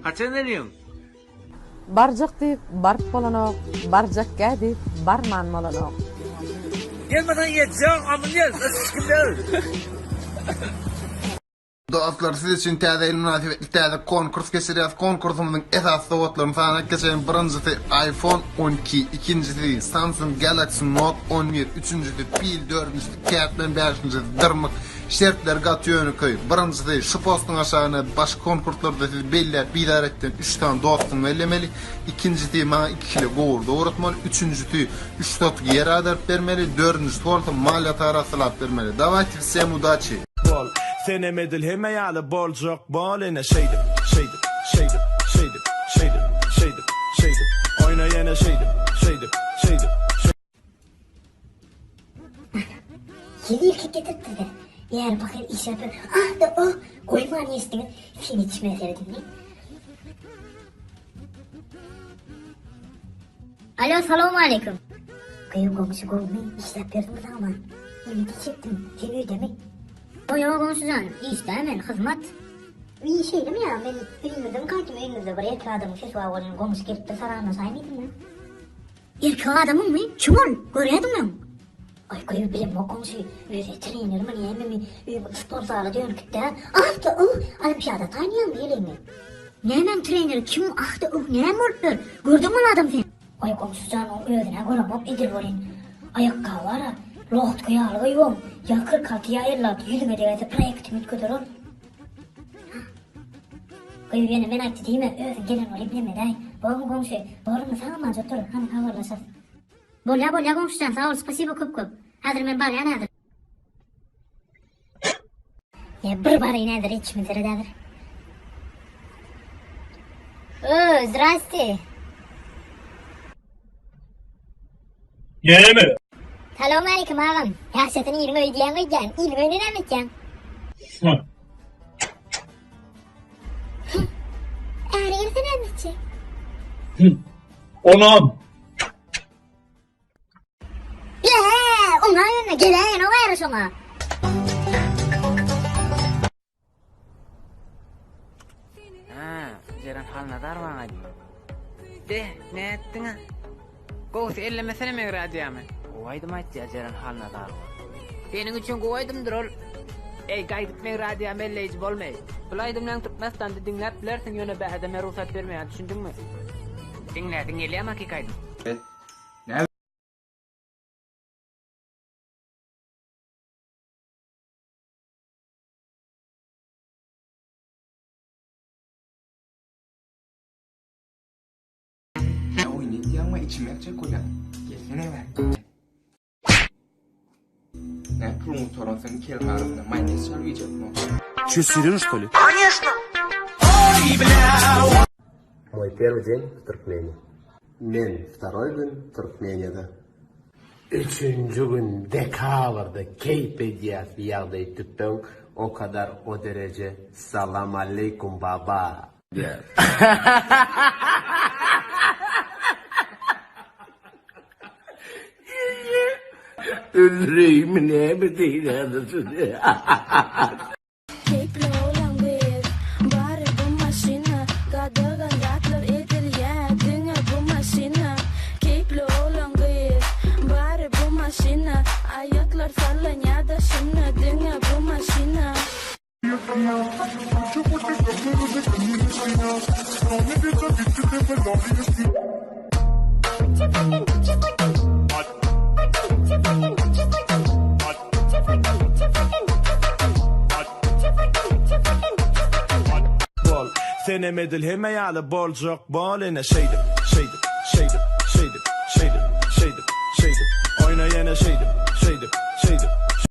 Haçan gelýäň? Barjak diýip baryp bolanok, barjakgä diýip barman bolanok. Gelmeseň ýetjek, amyn gel, hiç kim däl. Dostlar siz üçin täze ýyl mynasybetli täze konkurs geçirýäs. Konkursymyzyň esasy sowgatlaryny sanap geçeýin. Birinjisi iPhone 12, ikinjisi Samsung Galaxy Note 11, üçünjisi pil, dördünjisi kätmen, bäşinjisi dyrmyk. Şertleri gaty ýönekeý. Birinjisi şu postuň aşagyna başga konkurslarda sizi belläp bizar etden üç sany dostuňy bellemeli. Ikinjisi maňa iki kile gowurdak ugratmaly. Üçünjisi üç sotik ýer agdaryp bermeli. Dördünjisi bolsa mal ýatagy arassalap bermeli. Dawayte wsem udaçi. Bol. Senem edil hemme ýaly boljak bol ene şeýdip, şeýdip, şeýdip, şeýdip, şeýdip, şeýdip, şeýdip, oýna ýene şeýdip, şeýdip, şeýdip, şeýdip. Ýedi erkek getiripdir-de. Bäri pahyr işläp ýör. Ah-da oh! Goýman ýeşdiňiz. Sen içime serediň. Alo, salowmaleýkim. Gyýw goňşy gowumy? Işläp berdiňmi saňa? Iýmit içjekdim. Sen öýdemi? Ýok, goňşy jan, işdä men, hyzmat. Wiý, şeýlemi ýa? Men öýüňizdemi gaýtdym, öýüňizde bir erkek adamyň sesi bar welin, goňşy gelipdir, salamlaşaýyn diýdim ýa. Erkek adamyňmy? Kim ol? Görýädiňmi öň? Aý, gyýw, bilemok goňşy, özi trenermi, nämemi, öýümiz sport zala dönüpdi-dä. Ah-da-uh, olimpiada taýynlaýaňmy ýelegiňi? Nämäň treneri, kim ah-da-uh, näme bolup ýör? Gördüňmi ol adamy sen? Aý, goňşy jan, oň özün-ä göremok, edil welin, aýakgaby bar-a, logtka ýaly gyýw oň, ýa 46, ýa 56, ýüzüňe degäýse proýektiňi üýtgeder ol. Gyýw ýene men aýtdy diýme, özüň gelen bol eplemedäý. Bormy goňşy? Bormy, sag aman otur, hany habarlaşarys. Bolýa bolýa goňşyjan sag bol spasibo köp köp. Häzir men barýan häzir. Ýa bir baraýyn häzir içimi seret häzir. Ö, zdrasti. Näme? Salowmaleýkim agam. Ýagşysyny iliň öýi diýýäň öýdýän. Iliň öýüne näme etýäň? Hä. Äri gelse näme etjek? Onam. Ýe, oňa ýöne geläýenok äri şoňa. Hä, Jeren Halnazarow aýdym. De, nätdiň-a? Gowusy ellemesene meň radiomy. Gowy aýdym aýtýar Jeren Halnazarowa. Seniň üçin gowy aýdymdyr ol. Eý, gaýdyp meň radiomy elleýji bolmaý. Bul aýdymlaň Türkmenistanda diňläp bilersiň, ýöne bähede men rugsat bermeýän, düşündiňmi? Diňläsiň gelýärmi hakyky aýdym? Sen oýun edýäňmi içimi ýakjak bolýaň. Gelsene bäri. Nä puluň gutaransoň iki eliň arasynda maýonez çalyp iýjekmi? Çe Serýoz şto li? Moý perwy deň w Turkmeni. Men wtaroý gün Turkmeniýada. Üçünji gün dekabrda keýp edýäs ýagdaý tüpeň o kadar o dereje salam aleýkum baba. Öldüreýinmi näme diýýän häzir şuny. Keýpli oglan gyz Bary bu maşyna Gadagan zatlar edilýä Diňe bu maşyna Keýpli oglan gyz Bary bu maşyna Aýaklar sallanýa daşyna Diňe bu maşyna. Bol. Senem edil hemme ýaly boljak bol ene şeýdip, şeýdip, şeýdip, şeýdip, şeýdip, şeýdip, şeýdip, oýna ýene şeýdip, şeýdip, şeýdip.